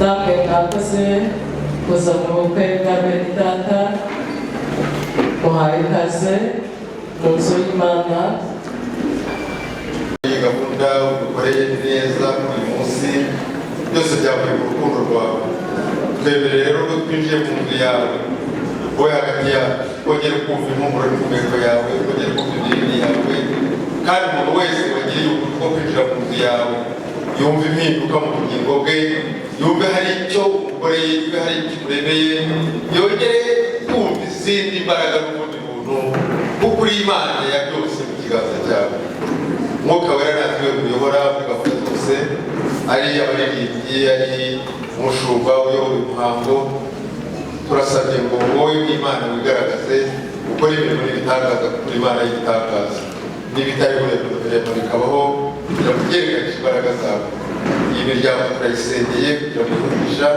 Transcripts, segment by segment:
Namwe mwakoze kuza mu bukwe bwa bene data. Muhawe ikaze mu nzu y'Imana. Iyi gahunda udukoreye neza uyu munsi, byose byavuye mu rukundo rwawe. Twemere rero ko twinjiye mu nzu yawe, wowe hagati yacu, twongere kumva impumuro n'imihumeko yawe, twongere kumva imirire yawe, kandi umuntu wese wagiriye ubuntu bwo kwinjira mu nzu yawe yumva impinduka mu bugingo bwe, yumve hari icyo umukoreye, yumve hari icyo umuremeye, yongere kumva izindi mbaraga n'ubundi buntu, kuko uri Imana ya byose mu kiganza cyawe. Umwuka Wera natwe uyobora muri gahunda zose, ari abaririmbyi, ari umushumba uyoboye umuhango. Turasabye ngo wowe n'Imana wigaragaze, ukore imirimo n'ibitangaza, kuko uri Imana y'ibitangaza, n'ibitari birembo bikabaho, kugira ngo ugerekanishe imbaraga zawe. Iyi miryango turayisengeye kugira ngo umugisha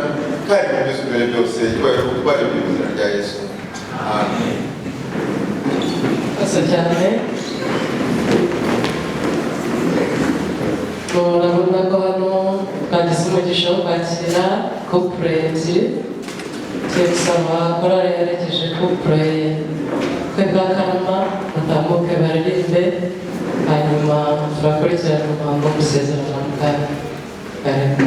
kandi mu byose imbere byose ibaye ubutware mu izina rya Yesu, amen. Murakoze cyane. Murabona ko hano twagize umugisha wo kwakira couple ebyiri. Tugiye gusaba korali yerekeje couple ubukwe bwa Karama batambuke baririmbe, hanyuma turakurikirana umuhango wo gusezerana mu kanya. Karibu.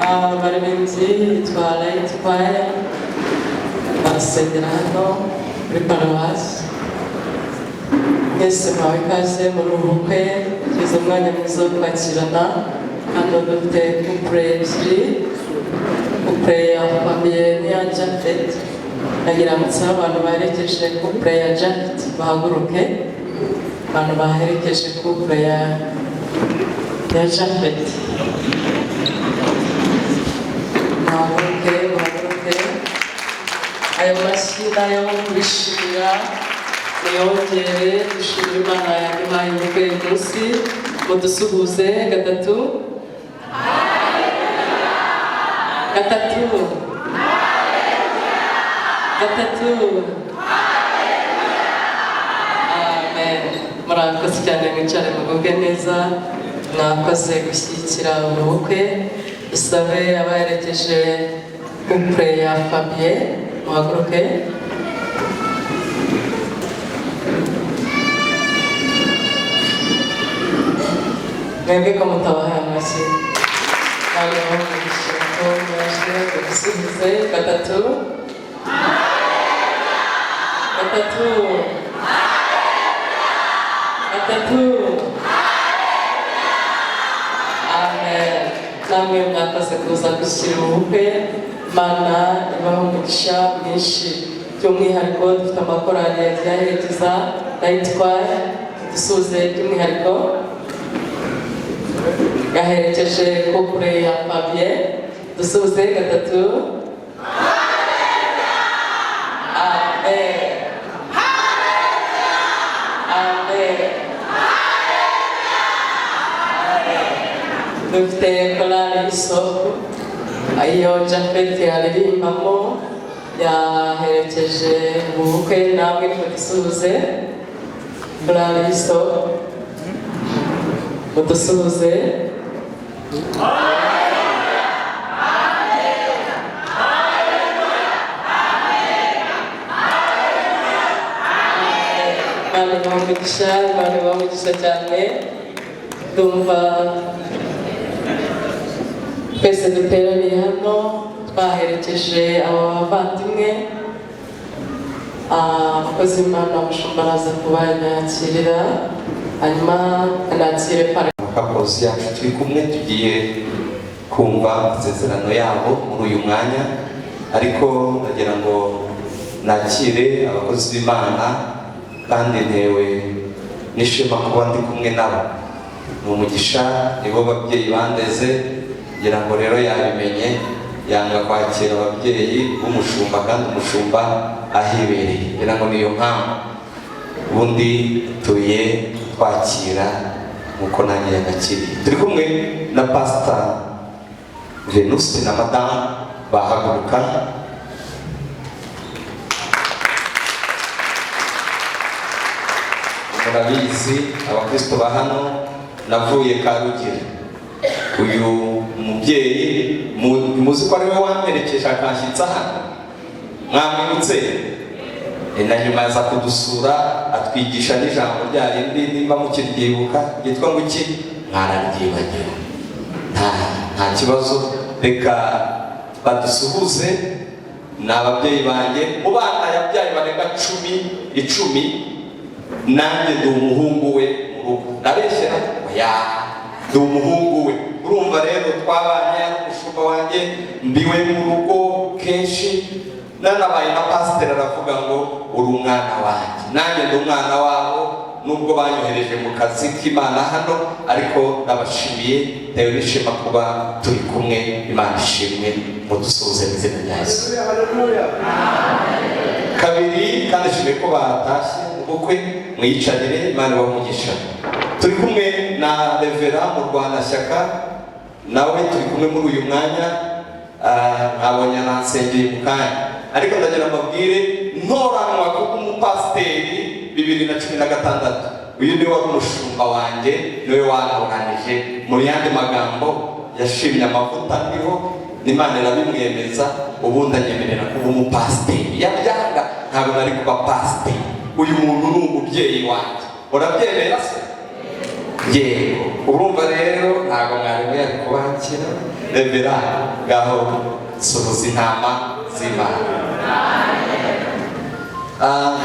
Abaririmbyi yitwa Light Choir, barasengera hano muri paruwasi. Mwese mwawe ikaze muri ubu bukwe. Tugeze umwanya mwiza wo kwakirana. Hano dufite couple ebyiri, couple ya Fabien n'iya Japhet. Nagira ngo nsabe abantu baherekeje couple ya Japhet bahaguruke. Abantu baherekeje couple ya Japhet, muhaguruke, muhaguruke. Ayo mashyi nayo kubishimira muyongere. Dushimira Imana yaduhaye ubukwe uyu munsi. Mudusuhuze gatatu, gatatu, gatatu. Amen. Murakoze cyane, mwicare mugubwe neza. Mwakoze gushyigikira ubu bukwe. Dusabe abaherekeje couple ya Fabien muhaguruke. Mwebwe ko mutabahaye amashyi? Noneho umugisha ko mwaje gusubize. Gatatu, gatatu, gatatu. Amen. Namwe mwakoze kuza gushyira ubukwe. Imana ibaha umugisha mwinshi. By'umwihariko dufite amakorali yagiye aherekeza Light Choir. Dusuhuze by'umwihariko yaherekeje couple ya Fabien. Dusuhuze gatatu. Amen, amen. Dufite korali y'isoko, iyo Japhet yaririmbamo, yaherekeje mu bukwe. Namwe mudusuhuze, korali y'isoko, mudusuhuze. Imana ibahe umugisha, Imana ibahe umugisha cyane. Ndumva twese duteraniye hano twaherekeje aba bavandimwe. Abakozi b'Imana, umushumba araza kubanyakirira, hanyuma anakire pare. Couples yacu turi kumwe, tugiye kumva amasezerano yabo muri uyu mwanya, ariko ndagira ngo nakire abakozi b'Imana, kandi ntewe n'ishema kuba ndi kumwe nabo. Ni umugisha, nibo babyeyi bandeze. Ngira ngo rero yabimenye, yanga kwakira ababyeyi b'umushumba kandi umushumba ahibereye. Ngira ngo niyo mpamvu ubundi tuye twakira nkuko nanjye yakakiriye. Turi kumwe na Pasita Venuste na madamu, bahaguruka. Murabizi abakristo ba hano, navuye Karugira. Uyu mubyeyi muzi ko ari we wamperekeje akanshyitsa hano, mwamwibutse. Na nyuma aza kudusura, atwigisha n'ijambo rya rindi, nimba mukiryibuka, ryitwa ngo iki? Mwararyibagiwe? Nta kibazo, reka badusuhuze. Ni ababyeyi banjye. Mu bana yabyaye barenga 10, 10, nanjye ndi umuhungu we mu rugo. Nabeshyera? Oya, ndi umuhungu we. Urumva rero twabanye, ari umushumba wanjye, mbiwe mu rugo kenshi. Nanabaye na pasiteri, aravuga ngo uri umwana wanjye, nanjye ndi umwana wabo, nubwo banyohereje mu kazi k'Imana hano. Ariko ndabashimiye, tewe n'ishema kuba turi kumwe. Imana ishimwe. Mudusuhuze mu izina rya Yesu kabiri. Kandi nshimiye ko batashye ubukwe. Mwiyicarire, Imana ibahe. Turi kumwe na Reverend Murwanashyaka, nawe turi kumwe muri uyu mwanya. Mwabonye anansengeye mu kanya, ariko ndagira mbabwire, ntoranwa kuko umupasiteri 2016, uyu niwe wari umushumba wanjye, niwe wantoranije. Mu yandi magambo, yashimye amavuta ndiho, n'Imana irabimwemeza, ubundi anyemerera kuba umupasiteri. Yabyanga ntabwo nari kuba pasiteri. Uyu muntu ni umubyeyi wanjye. Urabyemera se? Yego, urumva rero ntabwo mwarimu yari kubakira. Revera, ngaho suhuza intama z'Imana.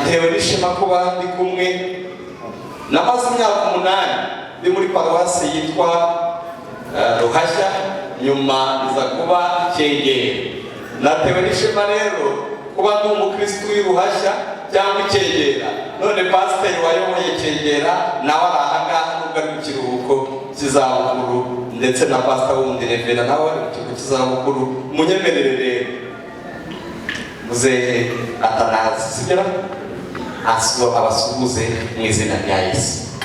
Ntewe n'ishema kuba ndi kumwe. Namaze imyaka 8 ndi muri paruwasi yitwa Ruhashya, nyuma iza kuba Cyegera. Natewe n'ishema rero kuba ndi umukristu w'i Ruhashya cyangwa Icyegera, none pasiteri wayoboye Cyegera nawe ari ahangaha nubwo ari mu kiruhuko cy'izabukuru, ndetse na pasita wundi revera nawe ari mu kiruhuko cy'izabukuru. Munyemerere rero muzehe Atanazi, sibyo, abasuhuze mu izina rya Yesu.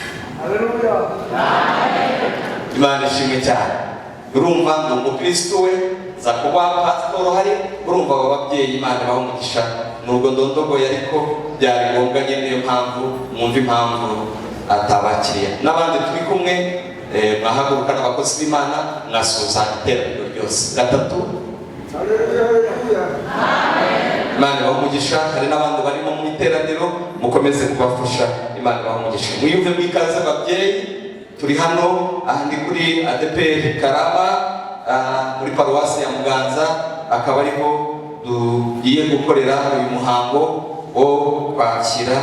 Imana ishimwe cyane. Urumva ndi umukristo we, nza kuba pasitoro hari. Urumva abo babyeyi, Imana ibaha umugisha. Nubwo ndondogoye ariko byari ngombwa nyine, niyo mpamvu mwumva impamvu atabakiriye. N'abandi turi kumwe, mwahaguruka n'abakozi b'Imana, mwasuhuza iteraniro ryose gatatu. Imana ibaha umugisha. Hari n'abandi barimo mu iteraniro, mukomeze kubafasha. Imana ibaha umugisha. Mwiyumve mwikaze babyeyi. Turi hano, aha ndi kuri ADEPR Karama, muri paruwasi ya Muganza, akaba ariho tugiye gukorera uyu muhango wo kwakira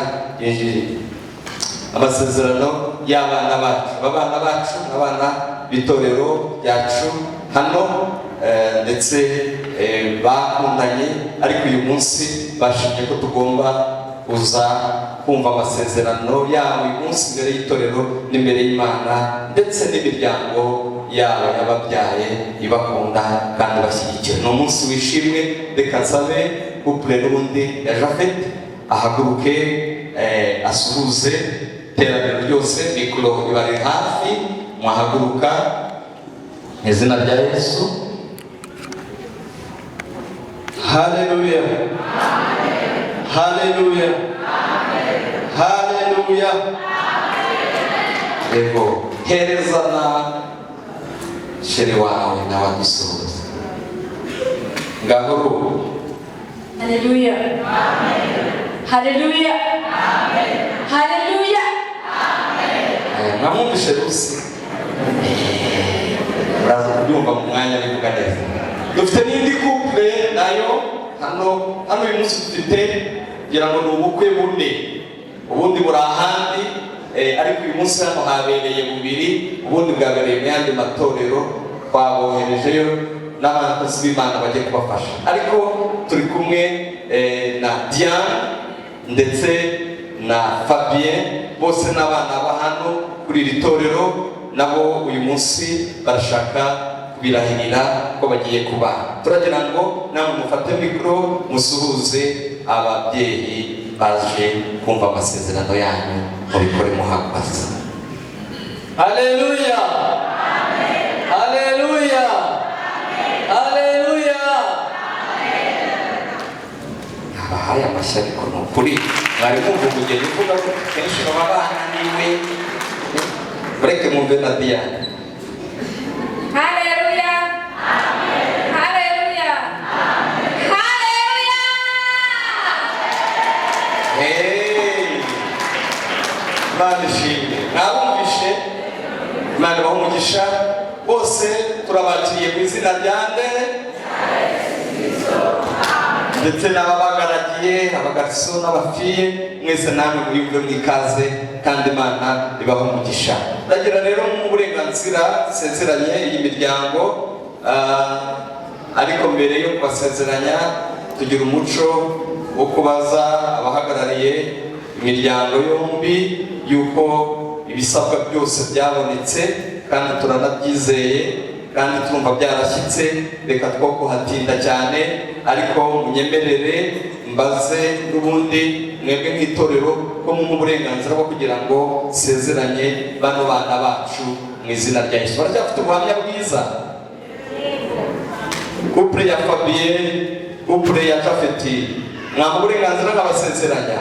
amasezerano y'abana bacu. Aba bana bacu, abana b'itorero ryacu hano, ndetse bakundanye, ariko uyu munsi bashimye ko tugomba kuza kumva amasezerano yabo uyu munsi imbere y'itorero n'imbere y'Imana ndetse n'imiryango yabo yababyaye ibakunda kandi bashyigikira. Ni umunsi wishimwe. Reka nsabe couple n'ubundi ya Jafet ahaguruke, asuhuze iteraniro ryose. Mikoro ibari hafi, mwahaguruka mu izina rya Yesu. Haleluya. Haleluya. Haleluya. Yego, hereza na chéri wawe nawe adusuhuza. Ngaho rubu. Haleluya. Haleluya. Haleluya. Mwamwumvishe Rusi, muraza kubyumva mu mwanya bivuga neza. Dufite n'indi couple nayo hano. Hano uyu munsi dufite, kugira ngo ni ubukwe bune, ubundi buri ahandi, ariko uyu munsi hano habereye bubiri, ubundi bwabereye mu yandi matorero, twaboherejeyo n'abakozi b'Imana bagiye kubafasha. Ariko turi kumwe na Diane ndetse na Fabien, bose n'abana ba hano kuri iri torero. Nabo uyu munsi barashaka kubirahirira ko bagiye kubana. Turagira ngo namwe mufate mikoro musuhuze ababyeyi baje kumva amasezerano yanyu, mubikore muhagaze. Haleluya. Haleluya. Haleluya. Abahaye amashyi, ariko ni ukuri mwari mwumva umugeni uvuga ko kenshi baba bananiwe. Mureke mwumve na Diane. Haleluya. Haleluya. Haleluya. Hey! Imana ishimwe. Mwabumvishe, Imana ibahe umugisha. Bose turabakiriye mu izina rya nde? Ndetse n'ababagaragiye, abagariso n'abafiye, mwese namwe muyumve mwikaze kandi Imana ibahe umugisha. Ndagira rero mu burenganzira nsezeranye iyi miryango, ariko mbere yo kubasezeranya tugira umuco wo kubaza abahagarariye imiryango yombi yuko ibisabwa byose byabonetse, kandi turanabyizeye kandi turumva byarashyitse. Reka two kuhatinda cyane, ariko munyemerere mbaze n'ubundi mwebwe nk'itorero ko mu uburenganzira bwo kugira ngo nsezeranye bano bana bacu mu izina rya Yesu. Baracyafite ubuhamya bwiza. Couple ya Fabien, couple ya Jafeti, mwampa uburenganzira nkabasezeranya?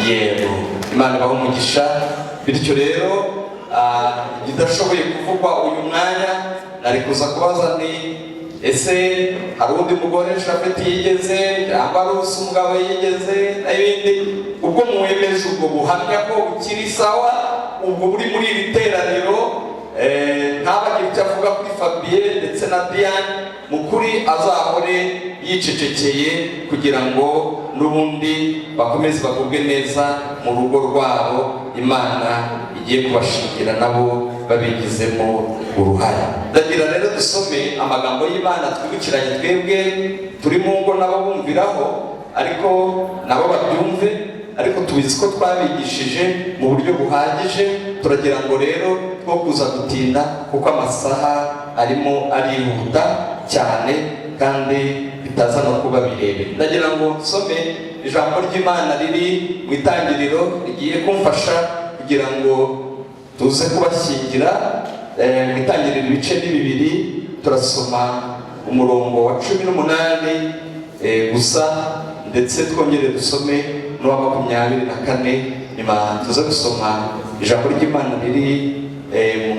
Yego, Imana ibahe umugisha. Bityo rero, idashoboye kuvugwa uyu mwanya, nari kuza kubaza ni ese hari undi mugore Jafeti yigeze, cyangwa Rusi umugabo yigeze, n'ibindi. Ubwo mwemeje ubwo buhamya ko bukiri sawa. Ubwo buri muri iri teraniro ntabagire icyo avuga kuri Fabien ndetse na Diane, mu kuri azahore yicecekeye kugira ngo n'ubundi bakomeze bagubwe neza mu rugo rwabo Imana igiye kubashingira, nabo babigizemo uruhare. Ndagira rero dusome amagambo y'Imana, twibukiranye twebwe turi mu ngo nabo bumviraho, ariko nabo babyumve, ariko tubizi ko twabigishije mu buryo buhagije. Turagira ngo rero two kuza gutinda kuko amasaha arimo arihuta cyane kandi bitaza no kuba birebire. Ndagira ngo nsome ijambo ry'Imana riri mu Itangiriro rigiye kumfasha kugira ngo tuze kubashyingira. Mu Itangiriro ibice ni 2, turasoma umurongo wa 18 gusa, ndetse twongere dusome n'uwa 24. Nyuma tuze gusoma ijambo ry'Imana riri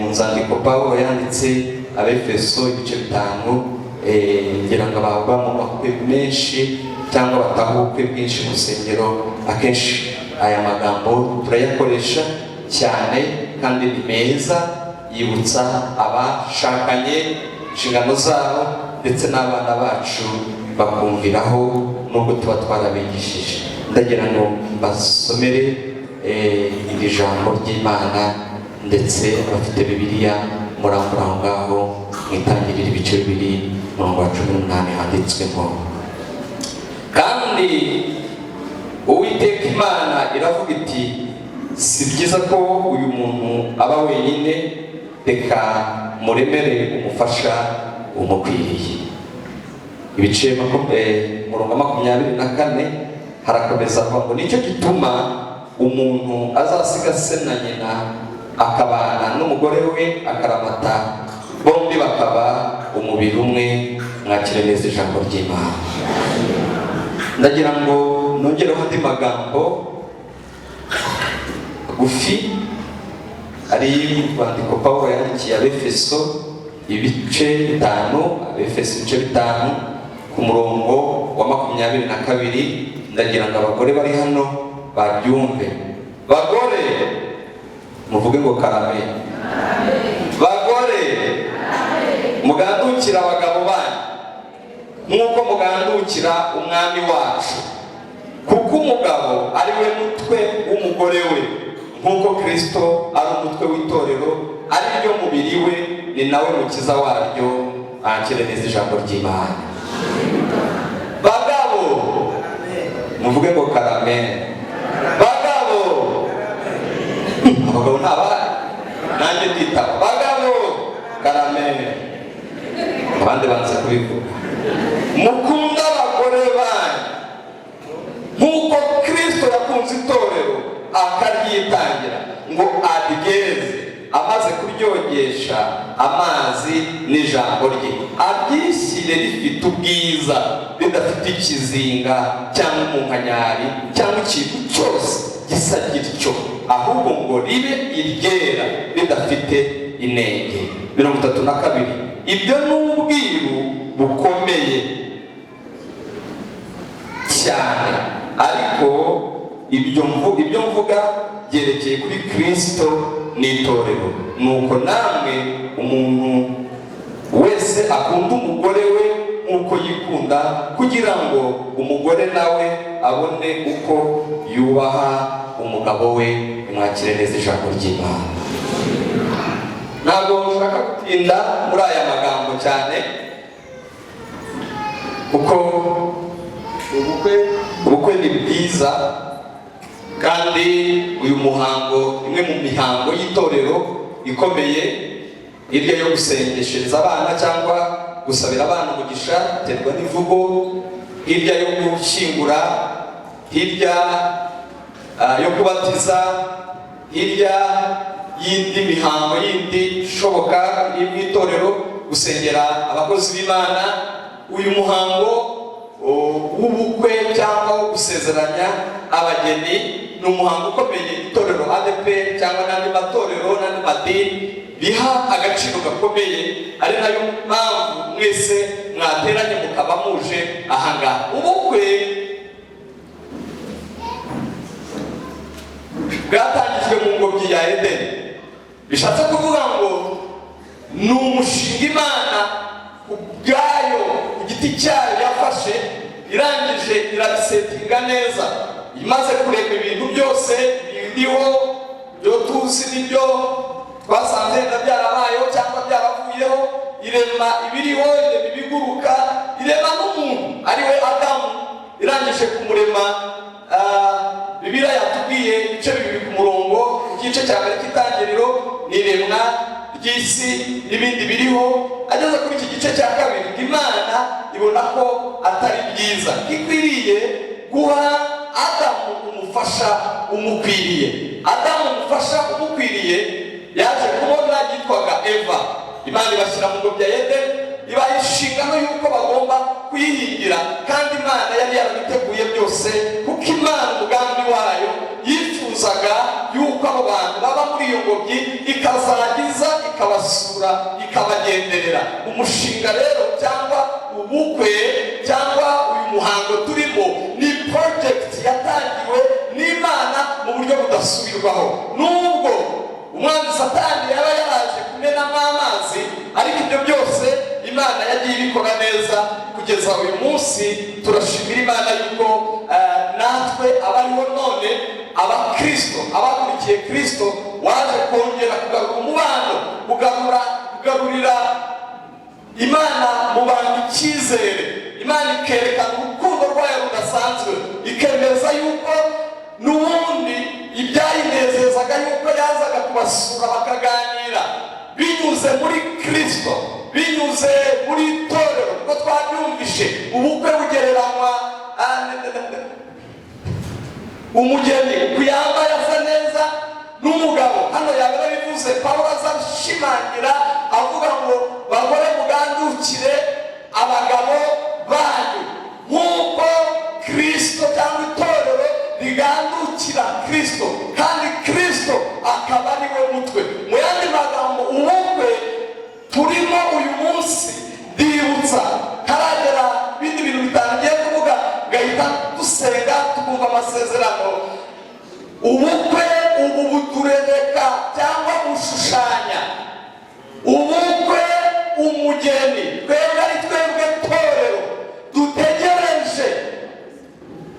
mu nzandiko Pawulo yanditse Abefeso ibice 5. Ngira ngo ababa mu makwe menshi cyangwa bataha ubukwe bwinshi mu rusengero, akenshi aya magambo turayakoresha cyane kandi ni meza, yibutsa abashakanye inshingano zabo, ndetse n'abana bacu bakumviraho nubwo tuba twarabigishije. Ndagira ngo mbasomere iri jambo ry'Imana, ndetse abafite Bibiliya murambura aho ngaho mu Itangiriro ibice 2, umurongo wa 18, handitswe ngo: "Kandi Uwiteka Imana iravuga iti: 'Si byiza ko uyu muntu aba wenyine, reka muremere umufasha umukwiriye.'" Ibice umurongo wa 24 harakomeza avuga ngo: "Nicyo gituma umuntu azasiga se na nyina akabana n'umugore we akaramata, bombi bakaba umubiri umwe." Mwakire neza ijambo ry'Imana. Ndagira ngo nongereho andi magambo gufi ari mu rwandiko Pawulo yandikiye Abefeso ibice 5, Abefeso ibice 5 ku murongo wa 22. Ndagira ngo abagore bari hano babyumve. Bagore, muvuge ngo karame. Bagore, mugandukira abagabo banyu nk'uko mugandukira Umwami wacu, kuko umugabo ari we mutwe w'umugore we, nk'uko Kirisito ari umutwe w'itorero, ari ryo mubiri we, ni nawe mukiza waryo. Akire neza ijambo ry'Imana. Bagabo, muvuge ngo karame. Bagabo, abagabo ntabahari, nanjye nditaba. Bagabo, karame. Abandi banze kubivuga. Mukunde abagore banyu nk'uko Kirisito yakunze itorero akaryitangira ngo aryeze, amaze kuryogesha amazi n'ijambo rye, aryishyire rifite ubwiza, ridafite ikizinga cyangwa umunkanyari cyangwa ikintu cyose gisa gityo, ahubwo ngo ribe iryera ridafite inenge. 32: Ibyo ni ubwiru bukomeye cyane, ariko ibyo mvuga byerekeye kuri Kirisito n'itorero. Nuko namwe, umuntu wese akunda umugore we nk'uko yikunda, kugira ngo umugore nawe abone uko yubaha umugabo we. Mwakire neza ijambo ry'Imana. Ntabwo nshaka gutinda muri aya magambo cyane kuko ubukwe ni bwiza, kandi uyu muhango, imwe mu mihango y'itorero ikomeye, hirya yo gusengeshereza abana cyangwa gusabira abana umugisha, biterwa n'imvugo, hirya yo gushyingura, hirya yo kubatiza, hirya y'indi mihango yindi ishoboka iri mu itorero, gusengera abakozi b'Imana, uyu muhango w'ubukwe cyangwa wo gusezeranya abageni ni umuhango ukomeye itorero ADEPR cyangwa n'andi matorero n'andi madini biha agaciro gakomeye, ari nayo mpamvu mwese mwateranye mukaba muje ahangaha. Ubukwe Bwatangijwe mu ngobyi ya Edeni. Bishatse kuvuga ngo ni umushinga Imana ubwayo ku giti cyayo yafashe, irangije irabisettinga neza, imaze kurema ibintu byose biriho, byo tuzi n'ibyo twasanze wenda byarabayeho cyangwa byaravuyeho. Irema ibiriho, irema ibiguruka, irema n'umuntu ari we Adamu. Irangije kumurema, Bibiliya yatubwiye ibice bibiri ku murongo, igice cya mbere cy'Itangiriro ni iremwa ry'isi n'ibindi biriho. Ageze kuri iki gice cya kabiri, Imana ibona ko atari byiza, ikwiriye guha Adamu umufasha umukwiriye. Adamu umufasha umukwiriye yaje kubona yitwaga Eva. Imana ibashyira mu ngobyi ya Edeni, ibaha inshingano y'uko bagomba kuyihingira, kandi Imana yari yarabiteguye byose, kuko Imana umugambi wayo yifuzaga y'uko abo bantu baba muri iyo ngobyi, ikazagiza ikabasura, ikabagenderera. Umushinga rero cyangwa ubukwe cyangwa uyu muhango turimo ni project yatangiwe n'Imana mu buryo budasubirwaho. Nubwo umwanzi Satani yaba yaraje kumenamo amazi, ariko ibyo byose Imana yagiye ibikora neza kugeza uyu munsi. Turashimira Imana yuko natwe abariho none, abakristo, abakurikiye Kristo waje kongera kugarura umubano, kugarurira Imana mu bantu icyizere, Imana ikerekana urukundo rwayo rudasanzwe, ikemeza yuko n'ubundi ibyayinezezaga yuko yazaga kubasura bakaganira binyuze muri Kristo, binyuze muri itorero. Kuko twabyumvishe, ubukwe bugereranywa umugeni uku yambaye asa neza n'umugabo. Hano yaba yarabivuze, Pawulo aza ashimangira avuga ngo: "Bagore, mugandukire abagabo banyu nk'uko Kristo cyangwa itorero rigandukira Kristo, kandi Kristo akaba ari we mutwe." Mu yandi magambo, ubukwe turimo uyu munsi, ndibutsa haragera ibindi bintu bitanu ngiye kuvuga, gahita dusenga, tukumva amasezerano. Ubukwe ubu buturereka cyangwa bushushanya ubukwe, umugeni twebwe ari twebwe torero dutegereje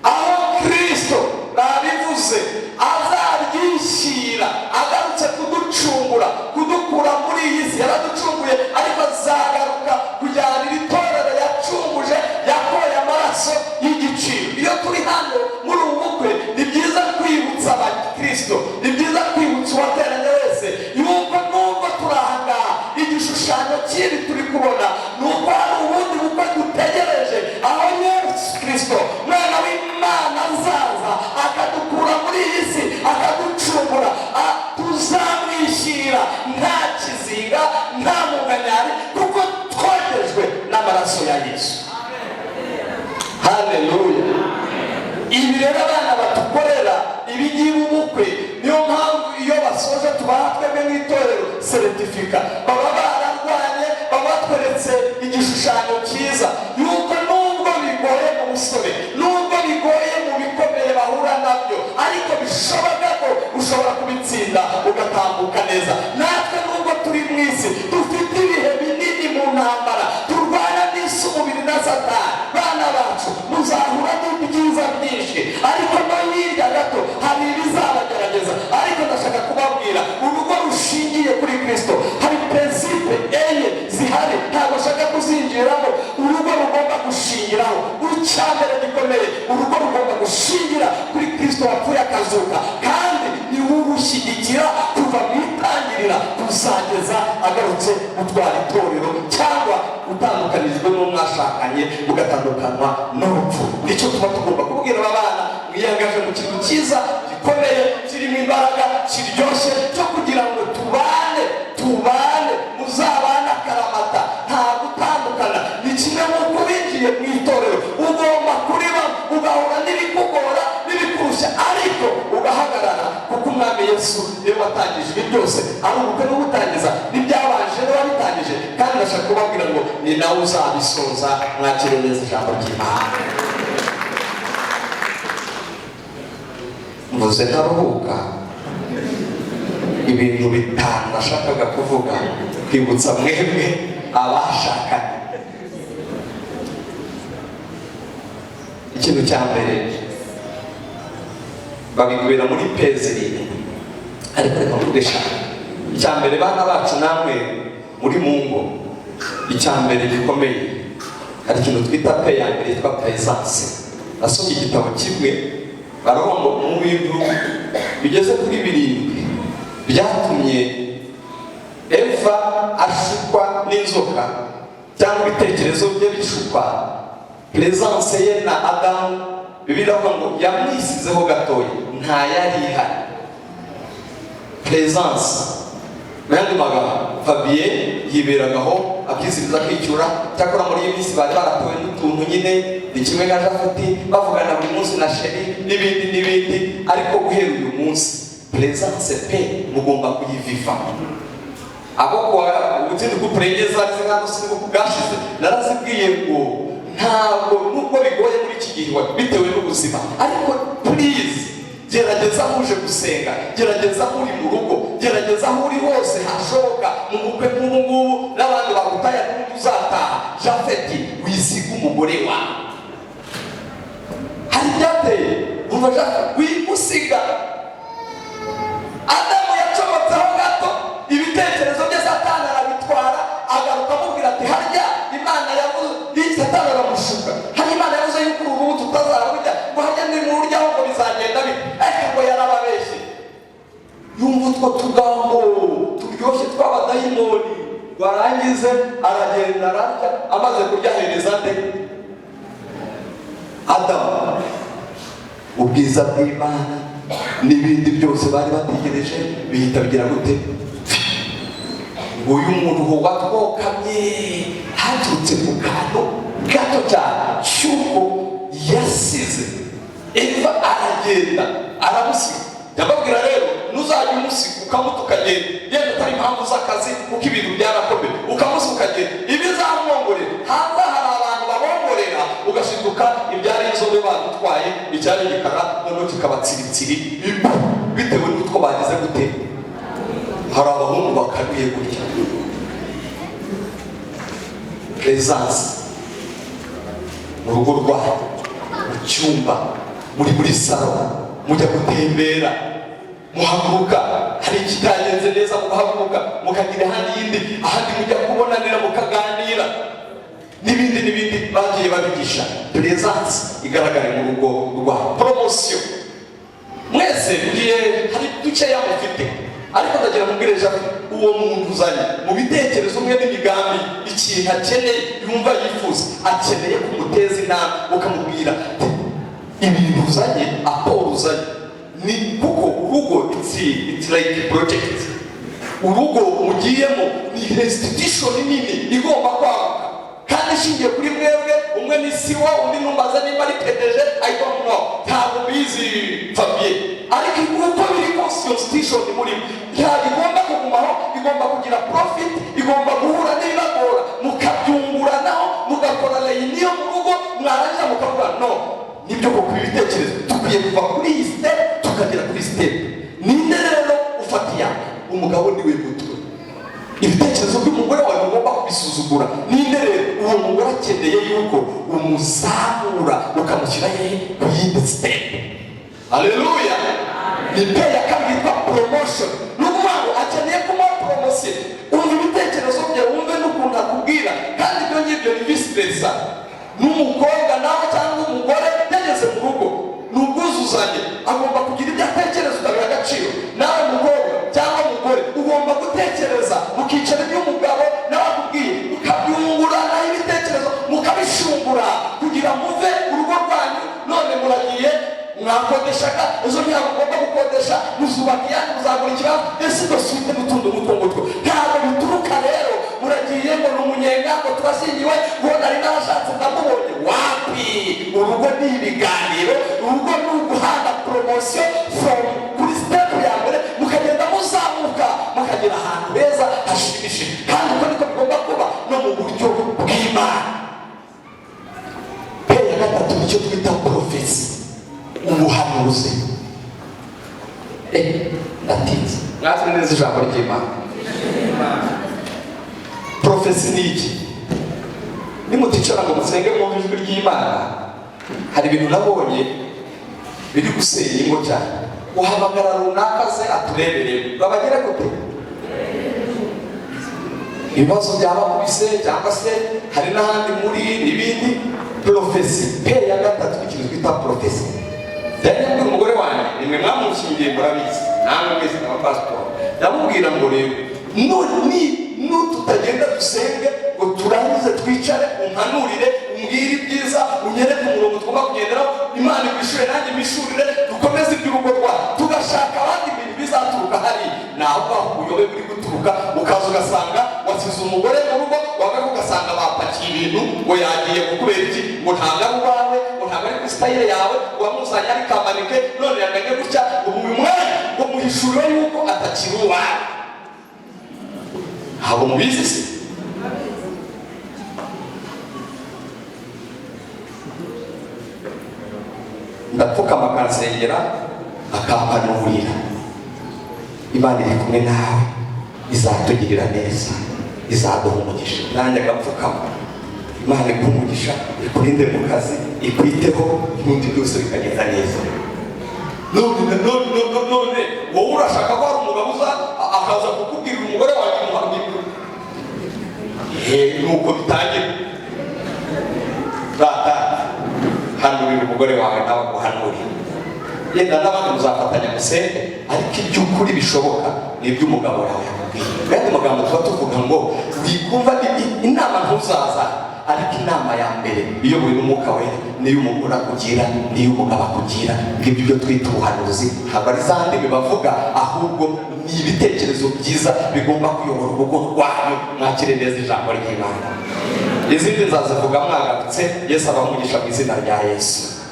aho Kristo babivuze azaryishyira agarutse kuducungura, kudukura muri iyi si. Yaraducunguye, ariko azagaruka kujyana iri torero yacunguje, yakoye amaraso y'igiciro. Iyo turi hano muri ubu bukwe, ni byiza kwibutsa abakristo, ni byiza kwibutsa uwateranye wese yuko nubwo turi aha ngaha, igishushanyo cy'ibi turi kubona ni uko hari ubundi bukwe dutegereje, aho Yesu Kristo Mwana w'Imana azaza akadukura muri iyi si, akaducungura. Tuzamwishyira nta kizinga, nta munkanyari, kuko twogejwe n'amaraso ya Yesu. Haleluya! Ibi rero abana batukorera, ibi ngibi, ubukwe, niyo mpamvu iyo basoje tubaha twebwe nk'itorero certificat. Baba bararwanye, baba batweretse igishushanyo cyiza yuko nubwo bigoye mu musore, nubwo bigoye mu bikomeye bahura nabyo, ariko bishoboka ko ushobora kubitsinda ugatambuka neza. Natwe nubwo turi mu isi, dufite ibihe binini mu ntambara turwana n'isi, umubiri na Satani, bana bacu muzahura n'ibyiza byinshi, ariko no hirya gato hari ibizabagerageza. Ariko ndashaka kubabwira, urugo rushingiye kuri Kristo, hari principe enye zihari, ntabwo nshaka kuzinjiramo, urugo rugomba gushingiraho. Icyambere gikomeye, urugo rugomba gushingira kuri Kristo wapfuye akazuka, kandi ni we urushyigikira kuva mu itangirira kuzageza agarutse gutwara itorero, cyangwa utandukanijwe n'uwo mwashakanye mugatandukanywa n'urupfu. Nicyo tuba tugomba kubwira aba bana: mwiyangaje mu kintu cyiza gikomeye, kirimo imbaraga, kiryoshye, cyo kugira ngo tubane, tubane, muzabane akaramata, nta gutandukana. Ni kimwe nk'uko winjiye mu itorero, ugomba kuriba, ugahura n'ibikugora n'ibikurushya, ariko ugahagarara, kuko Umwami Yesu niwe watangije ibi byose, ari ubukwe n'ubutangiza n'ibyabanje niwe wabitangije, kandi ndashaka kubabwira ngo ni nawe uzabisoza. Mwakire neza ijambo ry'Imana. Mvuze ntaruhuka. Ibintu bitanu nashakaga kuvuga, kwibutsa mwebwe abashakanye. Ikintu cya mbere babikubera muri P zirindwi, ariko reka mvuge eshanu. Icya mbere, bana bacu namwe muri mu ngo, icya mbere gikomeye, hari ikintu twita P ya mbere yitwa presence. Nasomye igitabo kimwe, baravuga ngo mu bintu bigeze kuri birindwi byatumye Eva ashukwa n'inzoka cyangwa ibitekerezo bye bishukwa, presence ye na Adamu, Bibiliya iravuga ngo yamwisizeho gatoya, nta yari ihari presence. Mu yandi magambo, Fabien yiberagaho akisiriza, akicyura. Cyakora muri iyi minsi bari baratowe n'utuntu nyine, ni kimwe nka Jafeti, bavugana buri munsi na chéri n'ibindi n'ibindi. Ariko guhera uyu munsi, presence pe mugomba kuyiviva. Abo kuwa ubutindi couple zari zingana sinzi bwashize, narazibwiye ngo ntabwo, nubwo bigoye muri iki gihe bitewe n'ubuzima, ariko please gerageza aho uje gusenga, gerageza aho uri mu rugo, gerageza aho uri hose hashoboka, mu bukwe nk'ubu ngubu n'abandi bagutaya n'ubundi uzataha. Jafeti, wisiga umugore wawe. Hari ibyateye umva Jafeti wimusiga. Adamu yacomotseho gato ibitekerezo bye, Satani arabitwara, agaruka amubwira ati: "Harya Imana yavuze?" Satani aramushuka: "Harya Imana yavuze yuko uru rubuto utazarurya? Ngo harya nimuryaho ngo bizagenda bite?" Ariko ngo yarababeshye. Yumva utwo tugambo turyoshye tw'abadayimoni, warangize aragenda ararya. Amaze kurya ahereza nde? Adamu. Ubwiza bw'Imana n'ibindi byose bari bategereje bihita bigira gute? Nguyu umuntu watwokamye haturutse ku kantu gato cyane cy'uko yasize Eva aragenda aramusiga. Ndababwira rero, ntuzajya umusiga ukamuta ukagenda, yenda atari impamvu z'akazi, kuko ibintu byarakomeye, ukamusiga ukagenda, ibizamwongorera hanze. Hari abantu babongorera, ugashiduka ibyari inzobe badutwaye, icyari igikara noneho kikaba tsiritsiri, bitewe n'utwo bagize gute. Hari abahungu bakanuye gutya. Presence mu rugo rwanyu, mu cyumba, muri salon, mujya gutembera, muhaguruka hari ikitagenze neza, mugahaguruka mukagira ahandi yindi, ahandi mujya kubonanira, mukaganira n'ibindi n'ibindi bagiye babigisha. Presence igaragare mu rugo rwa promotion. Mwese mugiye hari dukeya mufite, ariko ndagira mubwire Jacques, uwo muntu uzanye mu bitekerezo umwe n'imigambi, ikintu akeneye, yumva yifuza, akeneye kumuteza inama, ukamubwira ibintu uzanye, apport uzanye ni kuko urugo it's like a project. Urugo mugiyemo ni institution nini igomba kwaguka kandi ishingiye kuri mwebwe. Umwe ni CEO, undi numbaza nimba ari PDG, I don't know, ntabwo mbizi Fabien. Ariko uko biri kose, iyo institution murimo ntabwo igomba kugumaho, igomba kugira profit, igomba guhura n'ibibagora, mukabyunguranaho, mugakora réunion mu rugo, mwarangiza mukavuga: "No, nibyo koko, ibitekerezo dukwiye kuva kuri iyi step tukagera kuri step." Ninde rero ufata iya mbere? Umugabo niwe mutwe. Ibitekerezo by'umugore wawe ugomba kubisuzugura. Ninde rero? Uwo mugore akeneye yuko umuzamura, ukamushyira hehe? Ku yindi step. Haleluya! Ni P ya kabiri yitwa promotion. Ni ukuvuga ngo akeneye kumuha promotion. Umva ibitekerezo bye, wumve n'ukuntu akubwira, kandi ibyo ngibyo ni vice versa n'umukobwa nawe cyangwa umugore yageze mu rugo, ni ubwuzuzanye. Agomba kugira ibyo atekereza, ukabiha agaciro. Nawe mukobwa cyangwa mugore, ugomba gutekereza, mukicara iby'umugabo nawe akubwiye, mukabyunguranaho ibitekerezo, mukabishungura kugira muve urugo rwanyu. None muragiye, mwakodeshaga, ejo ntabwo ugomba gukodesha, muzubaka iyanyu, muzagura ikibanza, ese dosite n'utundi nk'utwo ngutwo. Ntabwo bituruka rero muragiye ngo ni umunyenga, ngo turashyingiwe, ngo nari narashatse ndamubonye. Wapi! Urugo ni ibiganiro, urugo ni uguhana promotion from kuri step ya mbere, mukagenda muzamuka, mukagera ahantu heza hashimishije. Kandi uko niko bigomba kuba no mu buryo bw'Imana. P ya gatatu nicyo twita prophecy, ubuhanuzi. Ndatinze. Mwatwe neza ijambo ry'Imana. Prophecy ni iki? Nimuticara ngo musenge mwumve ijwi ry'Imana, hari ibintu nabonye biri gusenya ingo cyane. Uhamagara runaka se atureberere, babagere gute? Ibibazo byabakubise cyangwa se hari n'ahandi muri n'ibindi. Prophecy P ya gatatu, ikintu twita prophecy. Yari umugore wanjye, nimwe mwamushingiye murabizi, namwe mwese n'abapasitori. Ndamubwira ngo rero nututagenda dusenge ngo turangize twicare, umpanurire, umbwire ibyiza, unyereke umurongo tugomba kugenderaho, Imana igwishure nanjye imishurire, dukomeze iby'urugo rwacu, tugashaka abandi ibintu bizaturuka hari naho ngaho ubuyobe buri guturuka. Ukaza ugasanga wasize umugore mu rugo, wagaruka ugasanga bapakiye ibintu ngo yagiye. Kubera iki? Ngo ntabwo ari uwawe, ngo ntabwo ari kuri style yawe, wamuzanye ari kamanike, none yaganye gutya. Ubu uyu mwanya ngo muhishurire yuko atakiri uwawe. Ntabwo mubizi se? Ndapfukama akansengera, akampanurira. Imana iri kumwe nawe, izatugirira neza, izaduha umugisha. Nanjye agapfukama, Imana iguha umugisha, ikurinde mu kazi, ikwiteho, ibindi byose bikagenda neza. None none none none wowe urashaka ko hari umugabo uza akaza kukubwira umugore wanjye umuhamya? Nuko bitangira. Rata hanurira umugore wawe, nawe aguhanurire, yenda n'abandi muzafatanya musenge, ariko iby'ukuri bishoboka ni iby'umugabo wawe yakubwiye. Mu yandi magambo tuba tuvuga ngo wikumva inama ntuzaza, ariko inama ya mbere iyobowe n'Umwuka Wera niyo umugore akugira, niyo umugabo akugira. Ngibyo ibyo twita ubuhanuzi. Ntabwo ari za ndimi bavuga, ahubwo ni ibitekerezo byiza bigomba kuyobora urugo rwanyu. Mwakire neza ijambo ry'Imana. Izindi nzazivuga mwagarutse. Yesu abamugisha mu izina rya Yesu.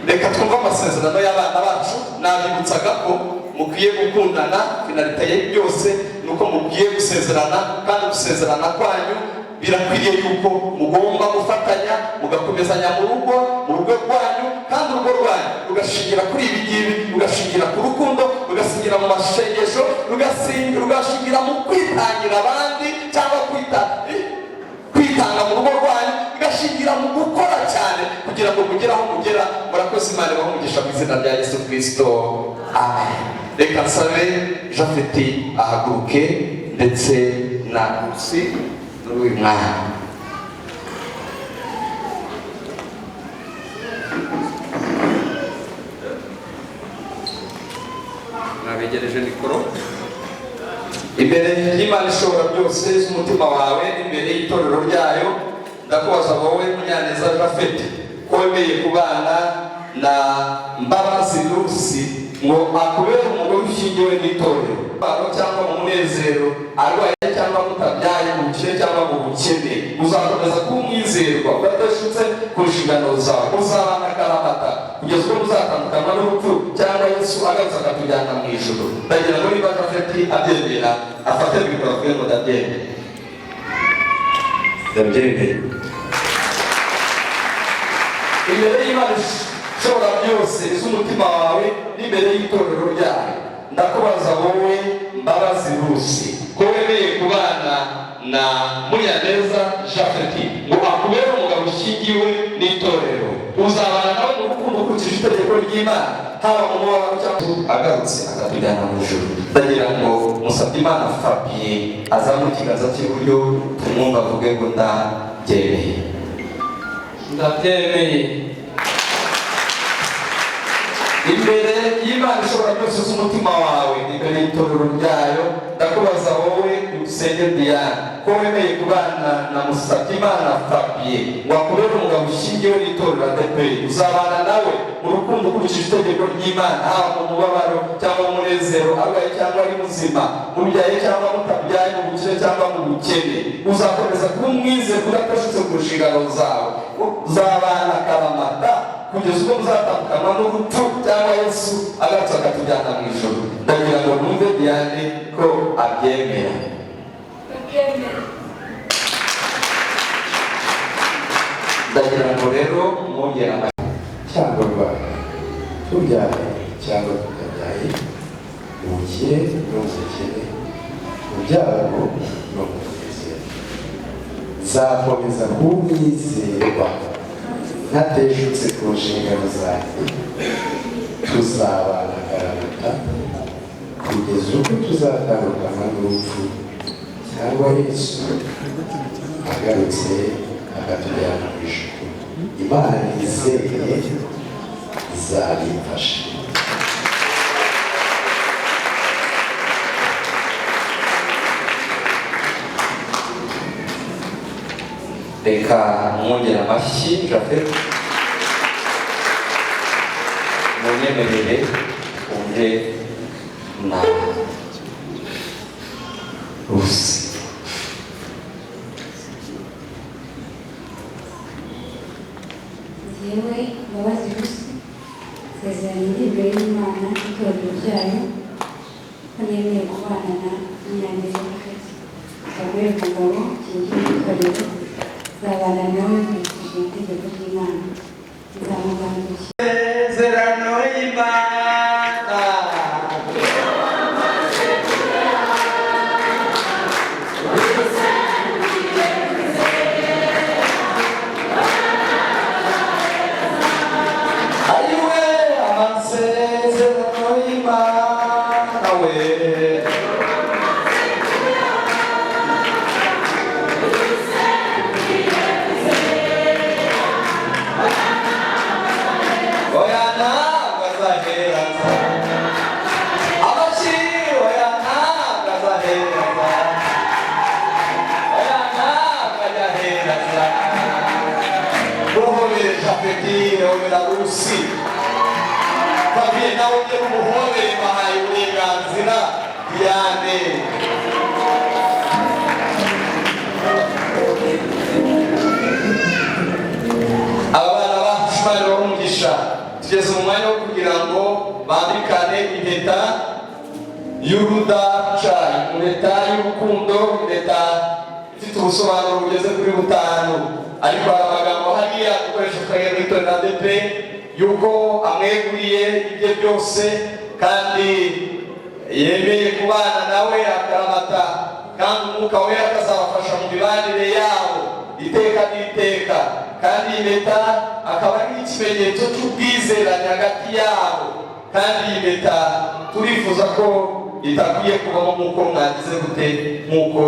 Reka twumve amasezerano y'abana bacu. Nabibutsaga ko mukwiye gukundana. Finalité ye byose ni uko mukwiye gusezerana, kandi gusezerana kwanyu birakwiriye yuko mugomba gufatanya, mugakomezanya mu rugo rwanyu, kandi urugo rwanyu rugashingira kuri ibi ngibi: rugashingira ku rukundo, rugashingira mu masengesho, rugashingira mu kwitangira abandi cyangwa kwitanga mu rugo rwanyu, rugashingira mu gukora cyane kugira ngo mugere aho mugera. Murakoze. Imana ibahe umugisha mu izina rya Yesu Kirisito, amen. Reka nsabe Jafeti ahaguruke ndetse na Rusi muri uyu mwanya. Mwabegereje mikoro. Imbere y'Imana ishobora byose z'umutima wawe, imbere y'itorero ryayo, ndakubaza wowe Munyaneza Jafeti, ko wemeye kubana na Mbabazi Rusi ngo akubere umugore ushyingiwe n'itorero cyangwa mu munezero, arwaye cyangwa mutabyaye, mu bukire cyangwa mu bukene, uzakomeza kuba umwizerwa udateshutse ku nshingano zawe, uzabana akaramata kugeza ubwo muzatandukanywa n'urupfu cyangwa Yesu agarutse akatujyana mu ijuru? Ndagira ngo niba Jafeti abyemera, afate mikoro avuge ngo ndabyemera. Ndabyemeye. Imbere y'Imana ishobora byose iz'umutima wawe n'imbere y'itorero ryayo, ndakubaza wowe Mbabazi Rusi, ko wemeye kubana na Munyaneza Jafeti ngo akubere umugabo ushyingiwe n'itorero, uzabana nawe mu rukundo ukurikije itegeko ry'Imana, haba mu mubabaro cyangwa agarutse akatujyana mu ijuru? Ndagira ngo musabye Imana Fabien azamure ikiganza cy'iburyo, tumwumva avuge ngo ndabyemeye. Ndabyemeye. Imbere y'Imana ishobora byose z'umutima wawe, imbere y'itorero ryayo, ndakubaza wowe Usenge Diane, ko wemeye kubana na Musabyimana Fabien ngo akubere umugabo ushyingiwe n'itorero ADEPR, uzabana nawe mu rukundo ukurikije itegeko ry'Imana, haba mu mubabaro cyangwa mu munezero, arwaye cyangwa ari muzima, mubyaye cyangwa mutabyaye, mu bukire cyangwa mu bukene, uzakomeza kuba umwizerwa udateshutse ku nshingano zawe, uzabana akaramata kugeza ubwo muzatandukanywa n'urupfu cyangwa Yesu agarutse akatujyana mu ijuru? Ndagira ngo numve Diane ko abyemera. Ndabyemera. Ndagira ngo rero mwongere amashyi. Cyangwa rwaye, tubyaye cyangwa tutabyaye, Mu bukire no mu bukene, mu byago no mu munezero, nzakomeza kumwizerwa ntateshutse ku nshingano zanjye. Tuzabana akaramata kugeza ubwo tuzatandukana n'urupfu cyangwa Yesu agarutse akatujyana mu ijuru. Imana nizeye izabimfasha. Reka mwongere amashyi. Japhet, munyemerere twumve na Rusi. Njyewe Mbabazi Rusi, nsezeranye imbere y'Imana n'itorero ryayo ko nemeye kubana na Munyaneza Japhet akabere umugabo nshingiye n'itorero. Nzabana nawe nkurikije itegeko ry'Imana, nzamugandukira. Isezerano y'Imana. Ayiwe, amasezerano y'Imana we. Oya, ntabwo azahereza amashyi. Oya, ntabwo azahereza. Oya, ntabwo azahereza. Muhobere Japhet, hobera Rusi. Fabien nawe ujye mumuhobere, bahaye uburenganzira Diane. Aba bana bacu, Imana ibahe umugisha. Tugeze mu mwanya wo kugira ngo bambikane impeta y'urudaca, impeta y'urukundo, impeta ifite ubusobanuro bugeze kuri butanu, ariko hari amagambo hariya dukoresha twajya muri itorero ADEPR yuko amweguriye ibye byose kandi yemeye kubana nawe akaramata, kandi Umwuka Wera akazabafasha mu mibanire yabo iteka n'iteka. Kandi iyi mpeta akaba ari ikimenyetso cy'ubwizerane hagati yabo. Kandi iyi mpeta turifuza ko itakwiye kubamo nk'uko mwagize gute, nk'uko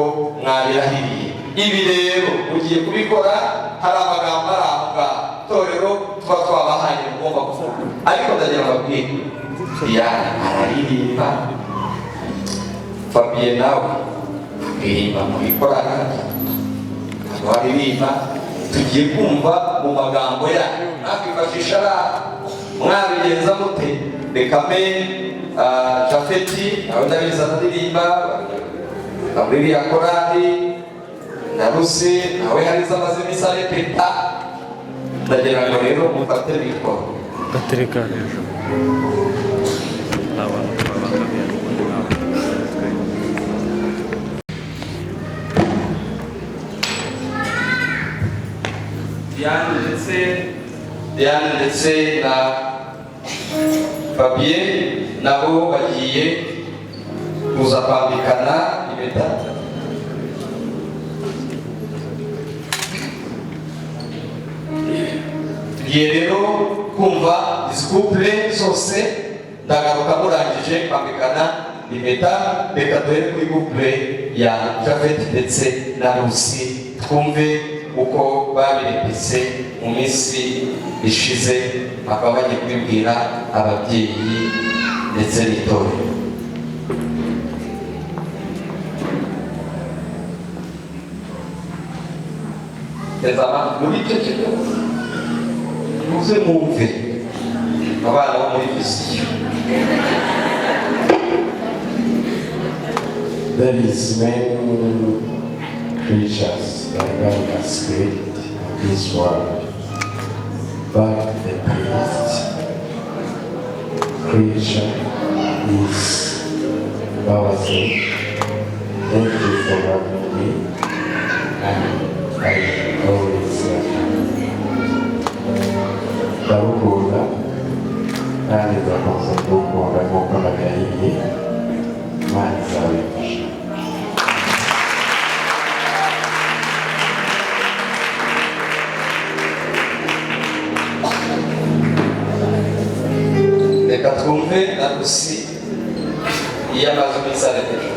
mwabirahiriye. Ibi rero mugiye kubikora, hari amagambo ari aho ngaho itorero tuba twabahaye mugomba kuvuga, ariko ndagira ngo mbabwire, Diane araririmba, Fabien nawe aririmba muri korali, ntabwo aririmba. Tugiye kumva mu magambo yayo, nakwifashisha ari mwabigenza mute. Reka mbe Japhet nawe ndabizi araririmba muri iriya korali, na Rusi nawe hari izo amaze iminsi arepeta. Ndagira ngo rero mufate mikoro. Gatereka hejuru ni abantu babangamiye n'ubundi ntabwo twe. Diane ndetse na Fabien nabo bagiye kuza kwambikana impeta. Tugiye rero kumva izi couple zose, ndagaruka murangije kwambikana impeta. Reka duhere kuri couple ya Japhet ndetse na Rusi, twumve uko babirepese mu minsi ishize, bakaba bagiye kubibwira ababyeyi ndetse n'itorero. Teza amatwi muri ceceke, muze mwumve abana bo muri Vision. There is many creatures that God has created in this world, but the best creature is Mbabazi. Thank you for loving me, and I always love you. Ndagukunda kandi nzakomeza kugukunda nk'uko nabirahiye. Twumve na Rusi iyo amaze iminsi aremeje.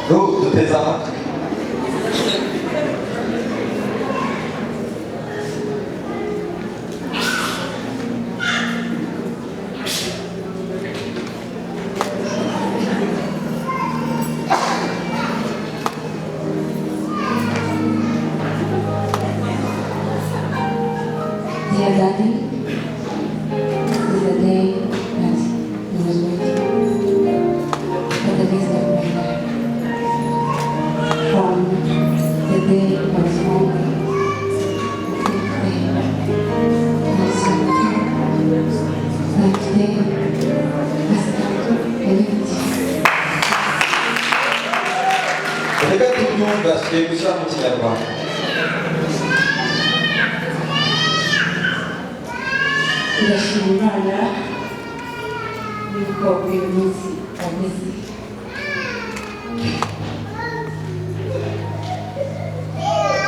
Duteze amatwi. Dear Daddy, this is the day that I was waiting for, the days of my life. From the day I was born until today, I something that today has come to believe. Reka tubyumva, tugiye gushyira mu Kinyarwanda. Ndashima Imana yuko uyu munsi wageze.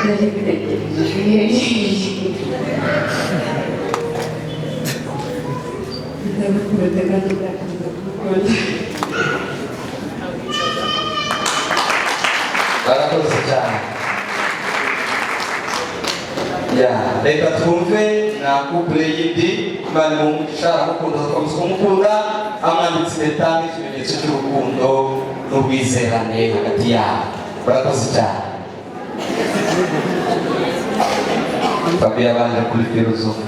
Nari mbitegereje. Ndagukunda kandi nzakomeza kugukunda. Barakoze cyane. Ya, reka twumve na couple yindi. Imana imuha umugisha, aramukunda, azakomeza kumukunda. Amwambitse impeta nk'ikimenyetso cy'urukundo n'ubwizerane hagati yabo. Barakoze cyane. Fabi yabanje kuri filozofe.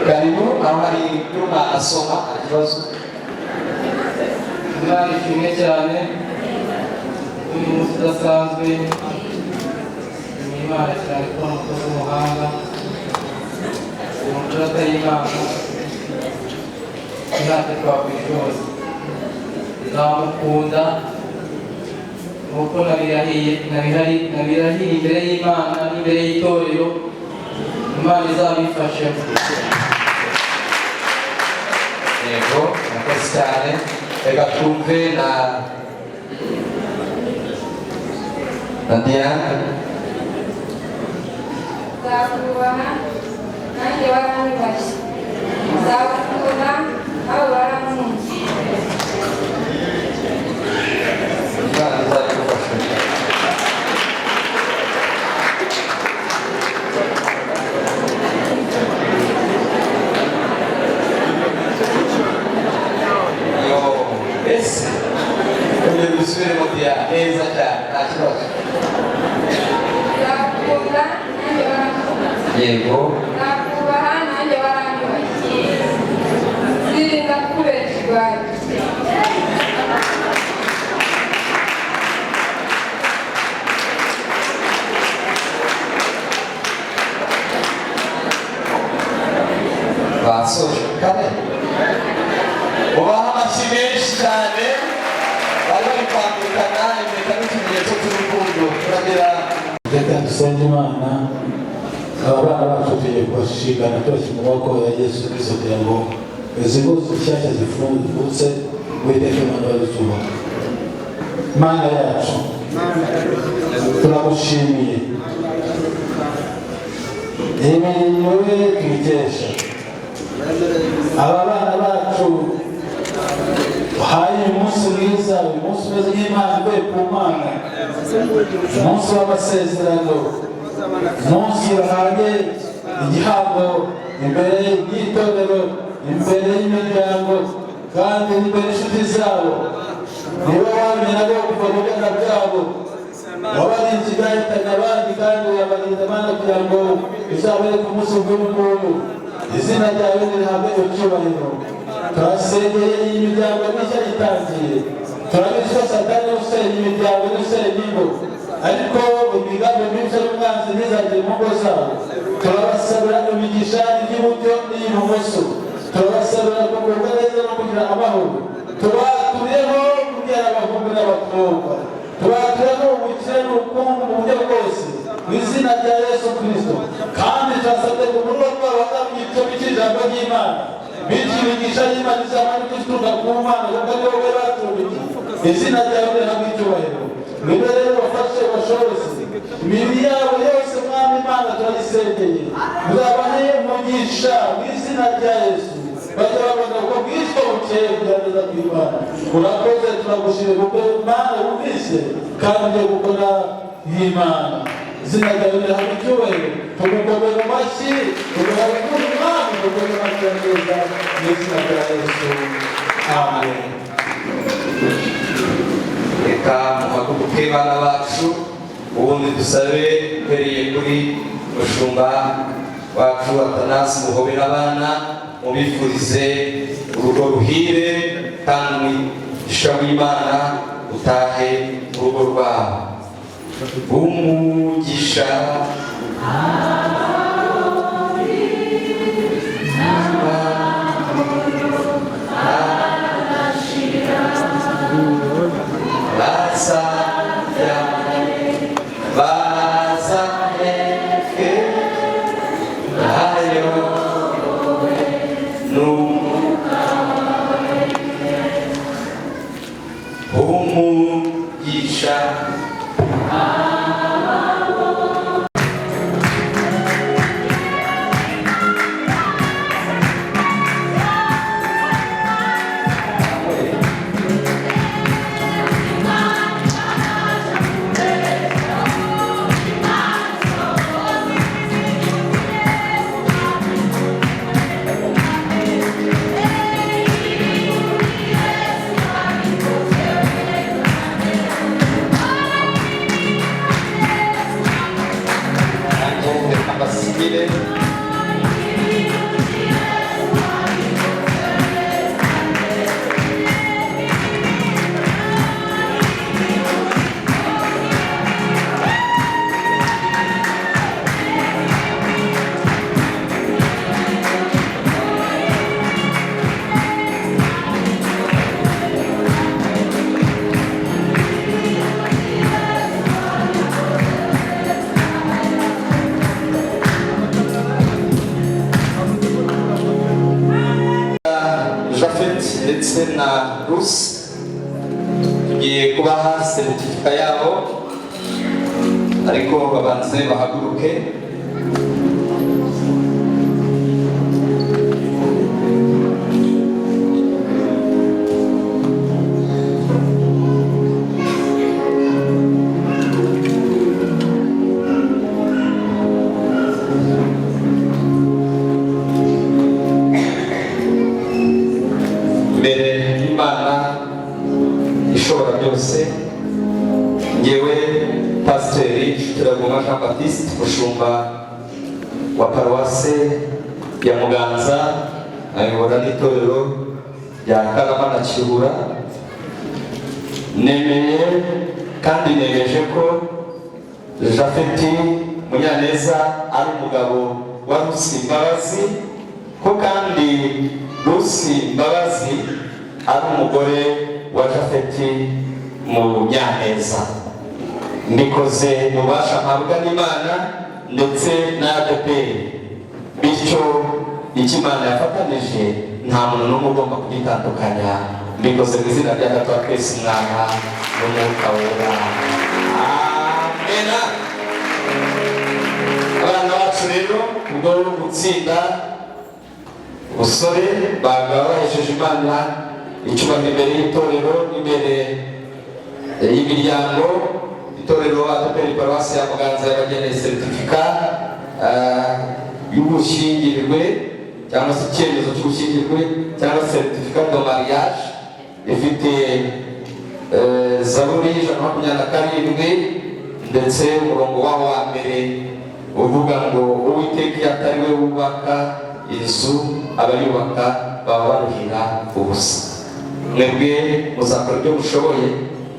Karibu, aho hari n'umwana asoma, nta kibazo. Imana ishimwe cyane uyu munsi udasanzwe. Ni Imana cyane kubona umukozi w'umuhanga, umuco atari Imana ntacyo twakwishoza. Nzamukunda nk'uko nabirahiye, nabirahiye imbere y'Imana n'imbere y'itorero. Imana izabifashemo. Yego, murakoze cyane. Reka twumve na Diane. Nzakubaha nanjye waranyubashye, nzagukunda nawe warankunze. Imana izabigufashe. Yo, ese ongera ubisubiremo, Diane, neza cyane, nta kibazo. Nzagukunda nanjye warankunze. Yego. Nzakubaha nanjye waranyubashye, nzirinda kukubera ikigwari. Basoje kare. Mubahe amashyi menshi cyane. Bari bari kwambikana impeta n'ikimenyetso cy'urukundo. Turagira Reka dusenge Imana. Aba bana bacu tugiye kubashingana, tubashyira mu maboko ya Yesu Kristo, kugira ngo izi ngo zishyashya zivutse, Uwiteka Imana bazubaka. Imana yacu, turagushimiye. Imirimo we tuyikesha aba bana bacu uhaye uyu munsi mwiza, uyu munsi umeze nk'Imana ivuye ku Mana, umunsi w'amasezerano, umunsi bahaye igihango imbere y'itorero, imbere y'imiryango, kandi imbere y'inshuti zabo. Nibo bamenya bo kuva mu bwana bwabo, wabarinze ibyahitanye abandi, kandi urabarinda abandi kugira ngo uzabereke umunsi nk'uyu nguyu. Izina ryawe nirihabwe icyubahiro. Turasengeye iyi miryango mishya itangiye. Turabizi ko Satani usenya imiryango n'usenya ingo, ariko imigambi mibi y'umwanzi ntizagere mu ngo zabo. Turabasabira imigisha y'iburyo n'iy'ibumoso, turabasabira kugubwa neza no kugira amahoro. Tubaturiyeho kubyara abahungu n'abakobwa, tubaturiyeho ubukire n'ubukungu mu buryo bwose, mu izina rya Yesu Kirisito. Kandi turasabye ngo mu rugo rwabo bazamwice ijambo ry'Imana, bityo imigisha y'Imana izamara ituruka ku Mana, kuko ari wowe batumbikiye. Izina ryawe rihabwe icyubahiro. Niba rero bafashe. Imibiri yabo yose, Mwami Imana, turayisengeye, uzabahe umugisha mu izina rya Yesu, bajya babona uko bwishwe bukeye kugerageza kw'Imana. Urakoze, turagushimira kuko Imana wumvise kandi ugiye gukora nk'Imana. Izina ryawe rirahabwa icyubahiro. Tugukomeye mu mashyi, tugukomeye Umwami, tugukomeye amashyi neza mu izina rya Yesu, amen. Reka muhaguruke, bana bacu, ubundi dusabe uhereye kuri mushumba wacu Atanasi, muhobera abana, mubifurize urugo ruhire kandi umugisha w'Imana utahe mu rugo rwabo. Umugisha bazajya bazaheke bayobowe n'Umwuka. Umugisha. Nanjye reka mbasigire. Jafet ndetse na Rusi, tugiye kubaha seritifika yabo, ariko babanze bahaguruke. Imbere y'Imana ishobora byose, ngewe Pasiteri Kiraguma Jean Baptiste, mushumba wa paruwase ya Muganza, ayobora n'itorero rya Karama na Kibura, nemeye kandi nemeje ko Jafeti Munyaneza ari umugabo wa Rusi Mbabazi, ko kandi Rusi Mbabazi ari umugore wa Jafeti Munyaneza. Mbikoze mu bubasha mpabwa n'Imana ndetse na ADEPR, bityo icyo Imana yafatanije nta muntu n'umwe ugomba kugitandukanya. Mbikoze mu izina rya Data wa twese, Umwana n'Umwuka Wera, amena. Abana bacu rero, ubwo gutsinda ubusore, bakaba bahesheje Imana icyubahiro imbere y'itorero n'imbere y'imiryango. Itorero ADEPR paruwasi ya Muganza yabageneye seritifika y'ubushyingirwe cyangwa se icyemezo cy'ubushyingirwe cyangwa certificat de mariage, ifite Zaburi 127 ndetse umurongo waho wa mbere uvuga ngo: "Uwiteka iyo atari we wubaka inzu, abayubaka baba baruhira ubusa." Mwebwe muzakora ibyo mushoboye,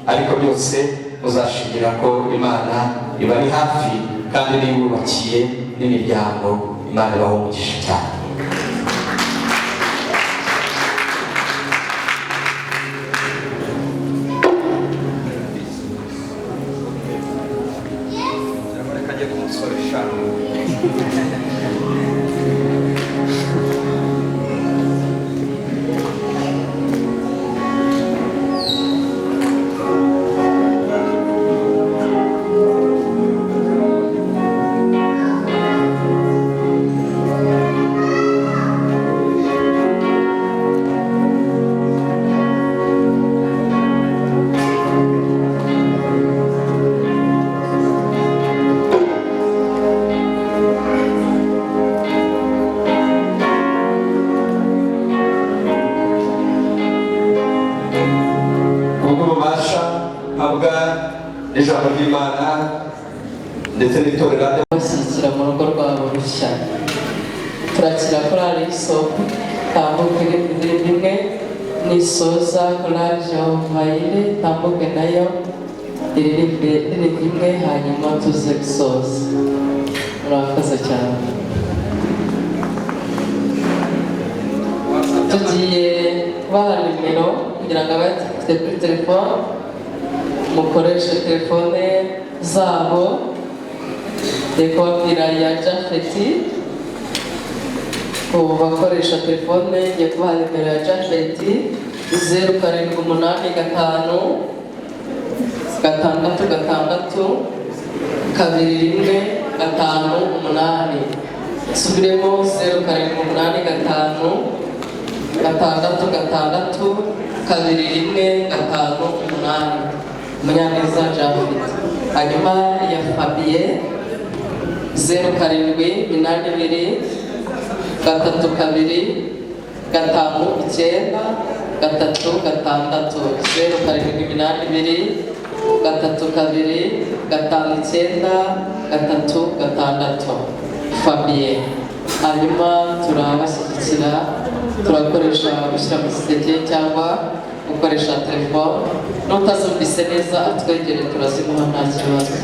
ariko byose muzashingira ko Imana ibari hafi kandi nibubakiye n'imiryango. Imana ibaha umugisha cyane. Reka njye kumusoresha. mpabwa n'ijambo ry'Imana ndetse n'itorero. Bashyigikira mu rugo rwabo rushya. Turakira korali y'isoko tambuke indirimbo imwe, nisoza korali Jehovayire tambuke nayo iririmbe indirimbo imwe, hanyuma tuze gusoza. Murakoze cyane. Tugiye kubaha nimero kugira ngo abayafite kuri telefone mukoreshe telefone zabo. Ndi kubabwira ya Jafeti. Ubu bakoresha telefone, ngiye kubaha nimero ya Jafeti: 0785 666 2158. Subiremo: 0785 666 2158, Munyaneza Jafeti. Hanyuma ya Fabien: 0782 32 59 36, 0782 32 59 36, Fabien. Hanyuma turabashyigikira, turakoresha gushyira mu giseke cyangwa gukoresha telefone. N'utazumvise neza atwegere, turazimuha nta kibazo.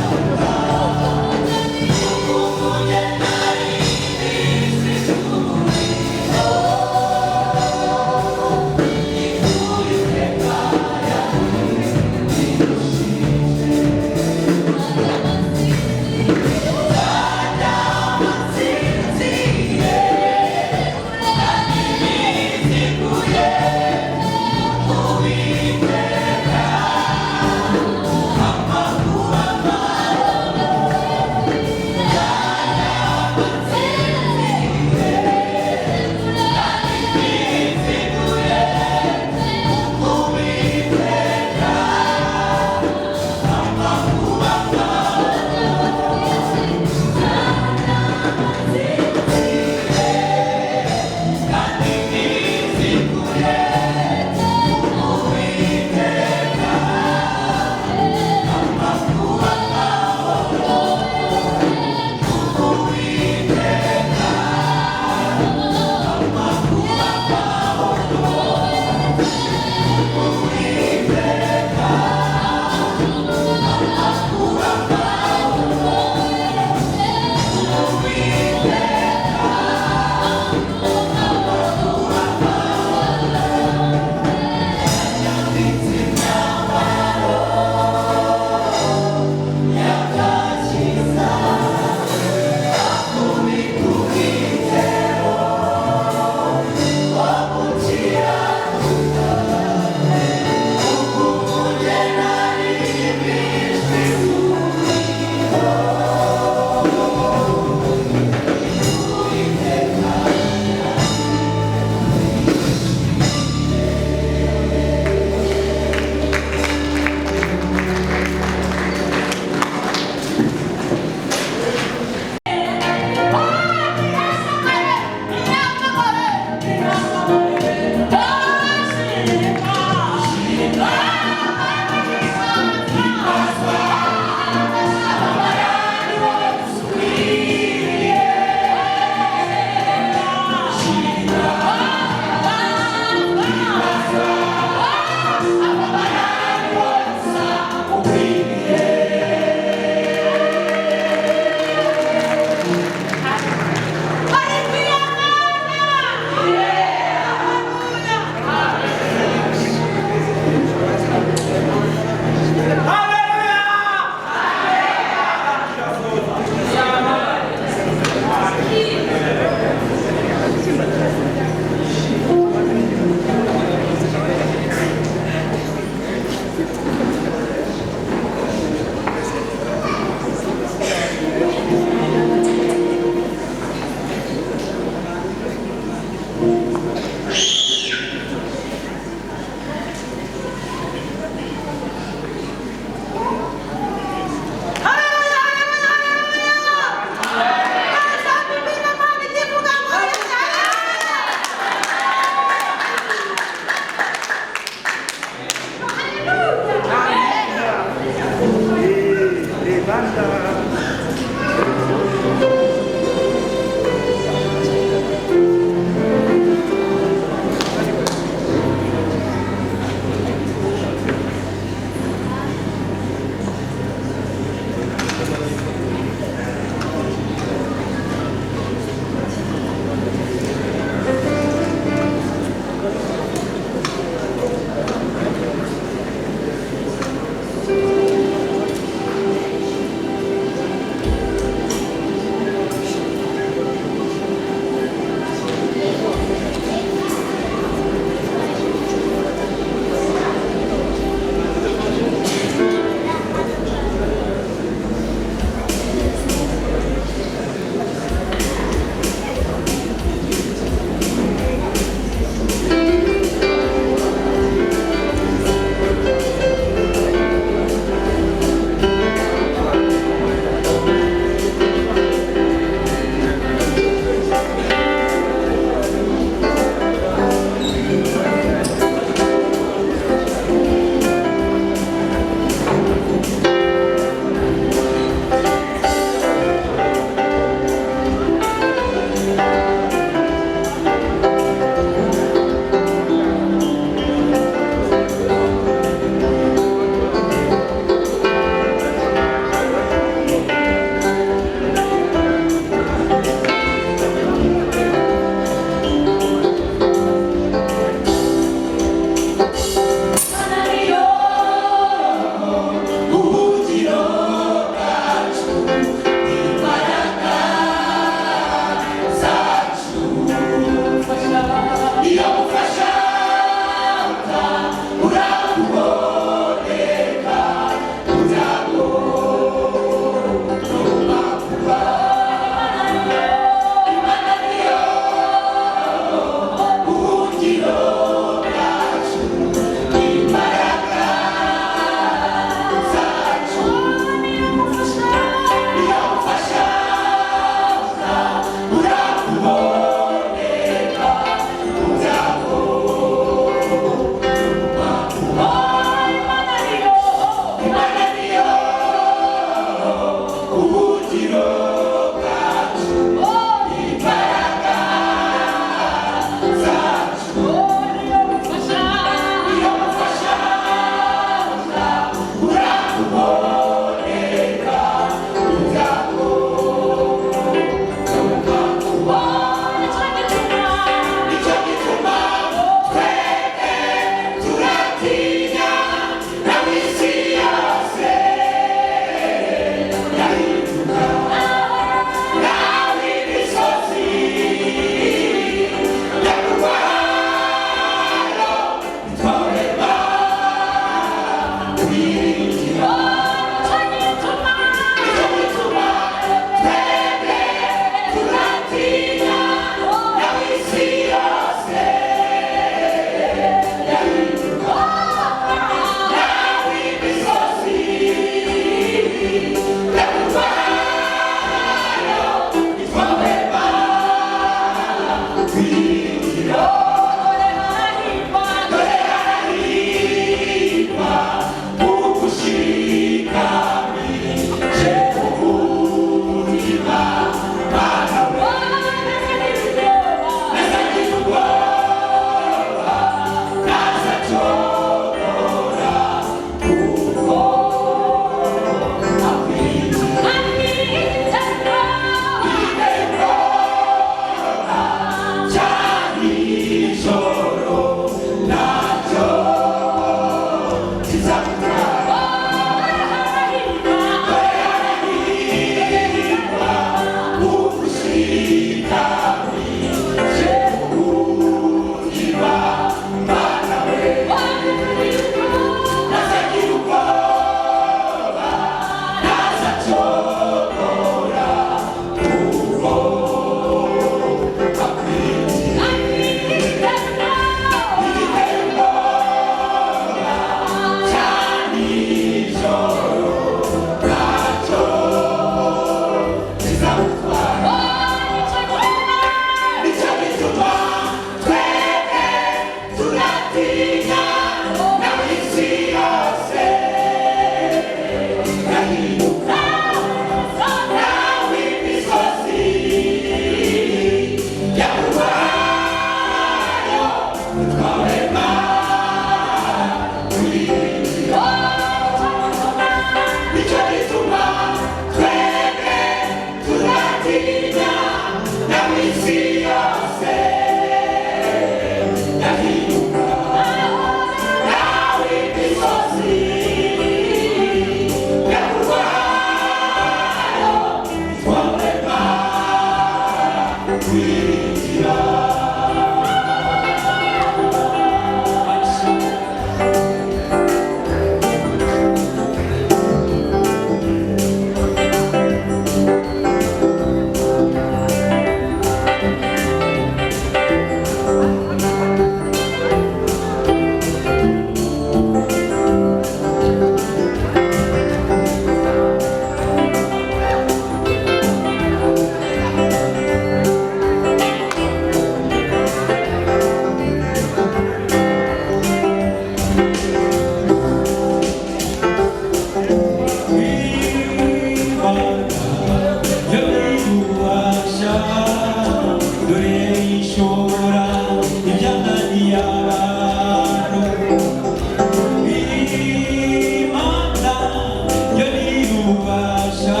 Nyir'ububasha,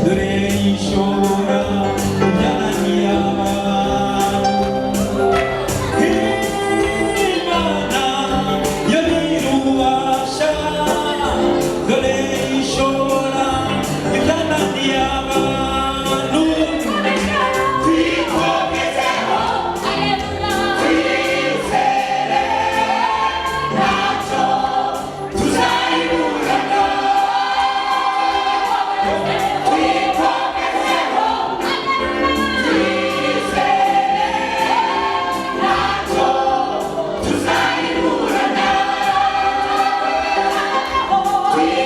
dore ishobora ibyananiye abantu. Imana yo nyir'ububasha, dore ishobora ibyananiye abantu. Twikomezeho, twizere, ntacyo tuzayiburana. Twikomezeho, twizere, ntacyo tuzayiburana.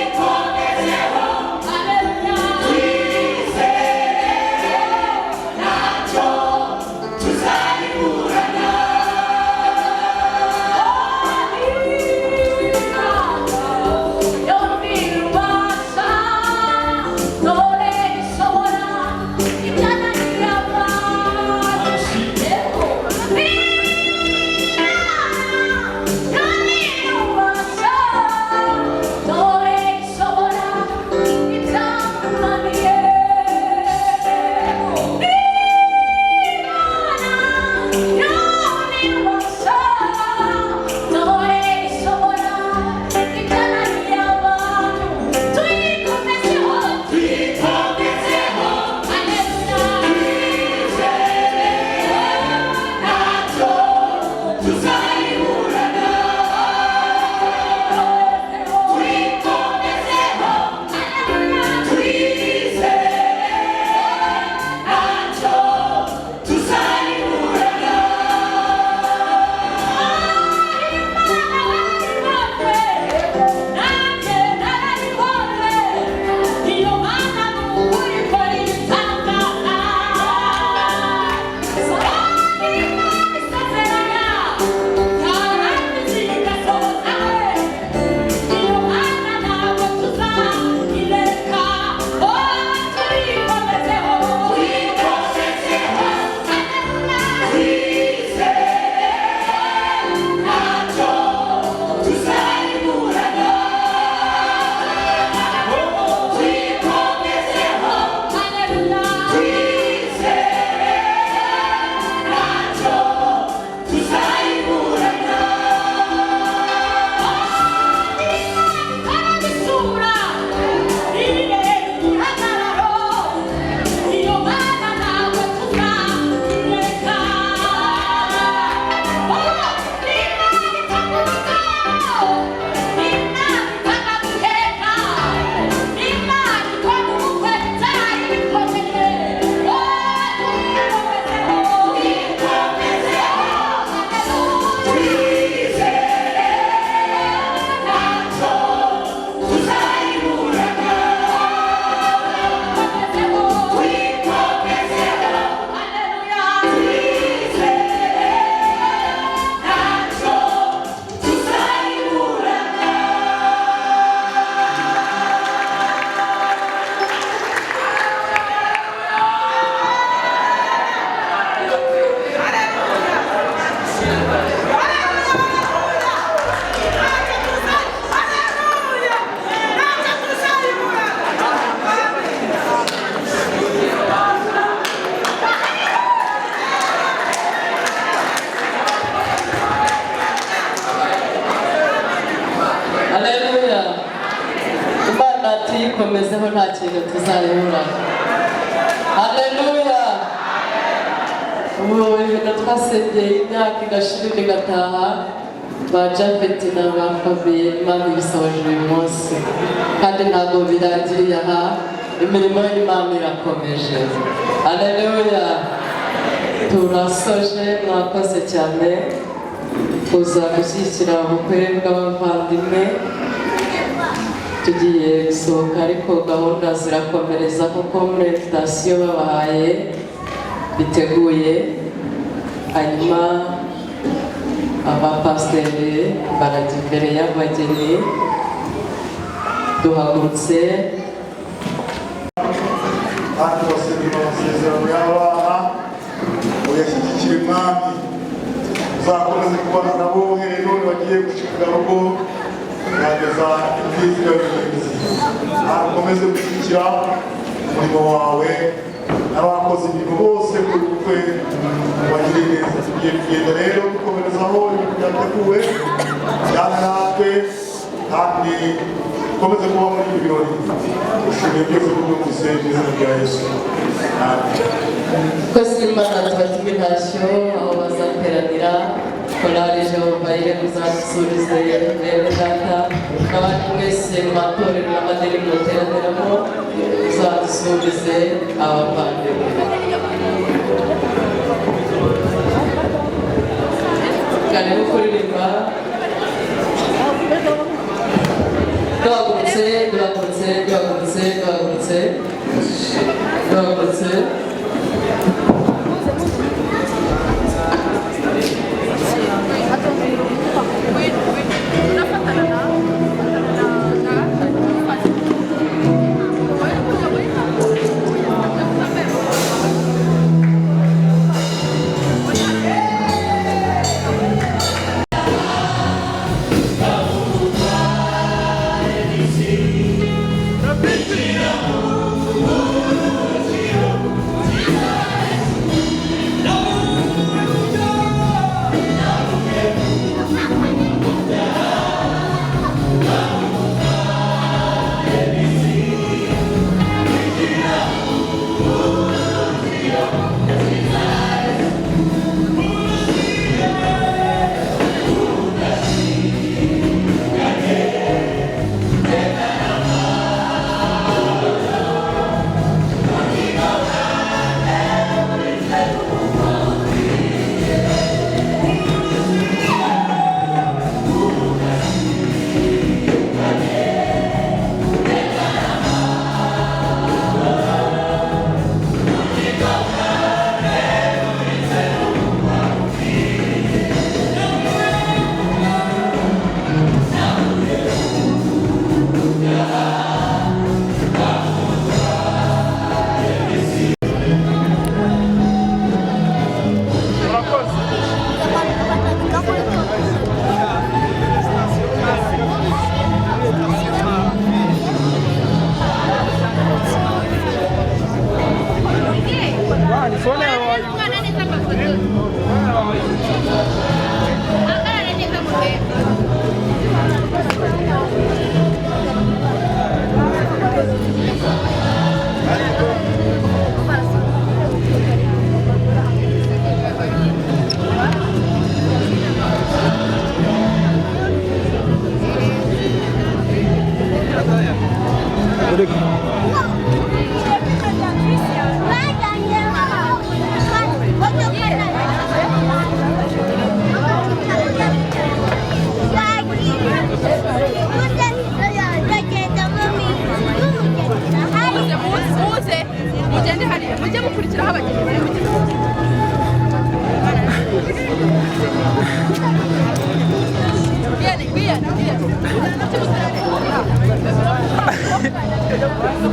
Twikomezeho, twizere, ntacyo tuzayiburana. Haleluya. Imana tuyikomezeho, nta kintu tuzayibura. Haleluya. Ubu ibintu twasengeye imyaka igashira indi igataha, ba Japhet na ba Fabien, Imana ibisohoje uyu munsi, kandi ntabwo birangiriye aha, imirimo y'Imana irakomeje. Haleluya. Turasoje, mwakoze cyane kuza gushyigikira ubukwe bw'abavandimwe. Tugiye gusohoka, ariko gahunda zirakomereza kuko muri invitation babahaye biteguye. Hanyuma abapasiteri barajya imbere y'abageni, duhagurutse. Kandi basezerano, amasezerano y'abana uyashyigikire Mwami, uzakomeze kubana nabo uhereye none bagiye gushinga rugo, kugeza imfizi. Ukomeze gushyigikira umurimo wawe n'abakoze ibintu bose ku bukwe, ubagirire neza. Tugiye kugenda rero dukomerezaho ibintu byateguwe cyane natwe, kandi ukomeze kuba muri ibi birori. Ushimiye byose kubyumvise mu izina rya Yesu. Amen. Twese Imana tubatuma intashyo aho bazateranira. Korali Jehova muzadusurize bene data n'abandi mwese mu matorero n'amadini muteraniramo, muzadusurize abavandimwe. Karibu kuririmba. Duhagurutse, duhagurutse, duhagurutse, duhagurutse, duhagurutse.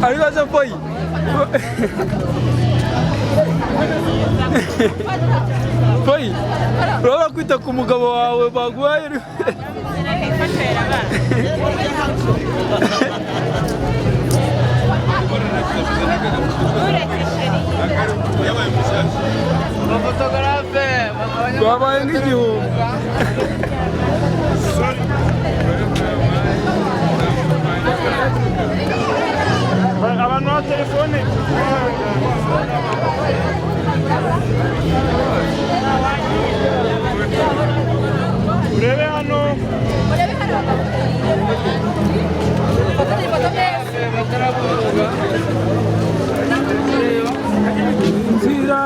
Arriva poi. Poi urabona kwita ku mugabo wawe baguhaye. Babaye nk'igihumbi. Abantu ba telefone urebe hano, urebe hano. Inzira